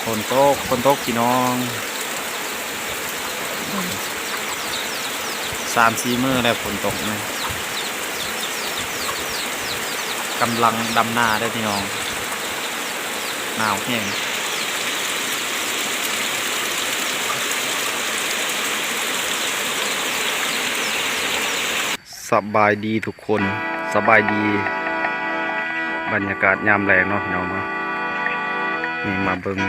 ຝົນຕົກ ຝົນຕົກພີ່ນ້ອງ ສາມສີ່ມື້ແລ້ວຝົນຕົກນີ້ ກຳລັງດຳນາເດີ້ພີ່ນ້ອງ ໜາວແຮງ. ສະບາຍດີທຸກຄົນ ສະບາຍດີ ບັນຍາກາດຍາມແລງເນາະພີ່ນ້ອງເນາະ ນີ້ມາເບິ່ງ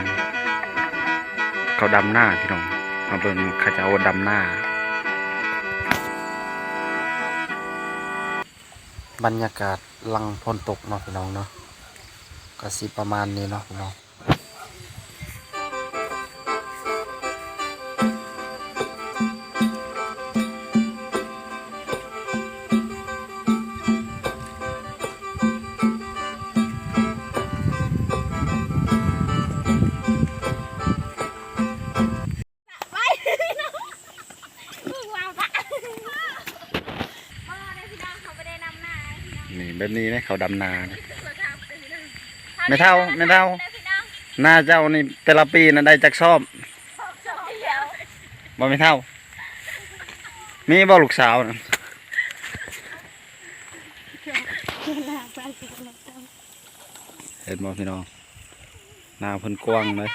ເຂົາດຳນາພີ່ນ້ອງ ມາເບິ່ງເຂົາເຈົ້າດຳນາ ບັນຍາກາດຫຼັງຝົນຕົກເນາະພີ່ນ້ອງເນາະ ກະຊິປະມານນີ້ເນາະພີ່ນ້ອງ. ນີ້ ແບບນີ້ເດ້ ເຂົາດຳນານີ້ ແມ່ເຖົ້າ ແມ່ເຖົ້າ ນາເຈົ້ານີ້ແຕ່ລະປີນະໄດ້ຈັກຊອບ? ບໍ່ແມ່ເຖົ້າ ມີບໍ່ລູກສາວນະ? ເຫັນບໍ່ພີ່ນ້ອງ ນາເພິ່ນກວ້າງເດ້.